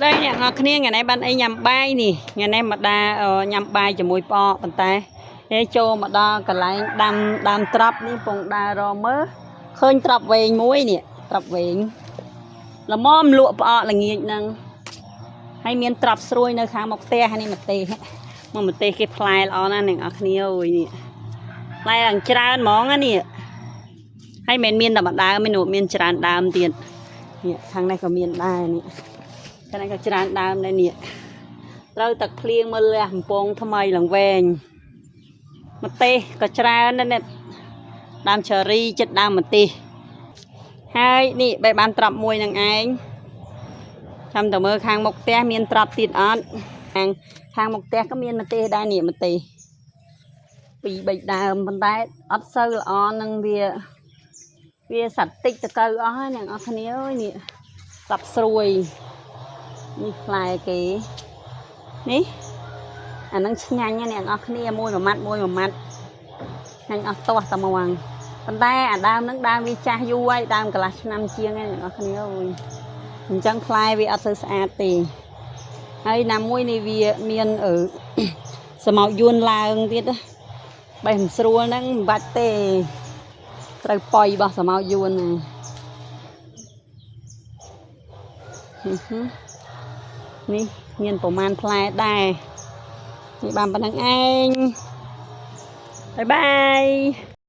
ដែរអ្នកនរគ្នាថ្ងៃនេះបានអីញ៉ាំបាយនេះថ្ងៃនេះមកដាញ៉ាំបាយជាមួយផ្អកប៉ុន្តែហេចូលមកដល់កន្លែងដាំដើមត្រប់នេះពងដើររមើលឃើញត្រប់វែងមួយនេះត្រប់វែងល្មមលក់ផ្អកល្ងាចហ្នឹងហើយមានត្រប់ស្រួយនៅខាងមុខផ្ទះនេះម្ទេសមកម្ទេសគេផ្លែល្អណាស់អ្នកនរគ្នាអូយនេះផ្លែឡើងច្រើនហ្មងណានេះហើយមិនមែនមានតែមួយដើមទេនោះមានច្រើនដើមទៀតនេះខាងនេះក៏មានដែរនេះ ខាងនេះក៏ច្រើនដើមដែរនេះត្រូវទឹកភ្លៀងមើលលះកំពងថ្មីឡើងវែងម្ទេសក៏ច្រើនដែរនេះដើមឆឺរីចិត្តដើមម្ទេសហើយនេះបែបបានត្រប់មួយនឹងឯងចាំតើមើលខាងមុខផ្ទះមានត្រប់ទៀតអត់ខាងខាងមុខផ្ទះក៏មានម្ទេសដែរនេះម្ទេសពីរបីដើមប៉ុន្តែអត់សូវល្អនឹងវាវាសត្វតិចតកៅអស់ហើយអ្នកនរគ្នាអើយនេះត្រប់ស្រួយ នេះផ្លែគេនេះអាហ្នឹងឆ្ងាញ់ណាស់អ្នកនរគ្នាមួយមួយម៉ាត់មួយមួយម៉ាត់ឆ្ងាញ់អស់ទាស់តែមកប៉ុន្តែអាដើមហ្នឹងដើមវាចាស់យូរហើយដើមកន្លះឆ្នាំជាងហើយអ្នកនរគ្នាអើយអញ្ចឹងផ្លែវាអត់សូវស្អាតទេហើយណាមួយនេះវាមានអឺ ស្រមោចយួនឡើងទៀតណាបេះមិនស្រួលហ្នឹងមិនបាច់ទេត្រូវប៉ុយរបស់ស្រមោចយួនណាហឹមហឹម នេះមានប្រមាណផ្លែដែរនេះបានប៉ុណ្្នឹងឯងបាយបាយ។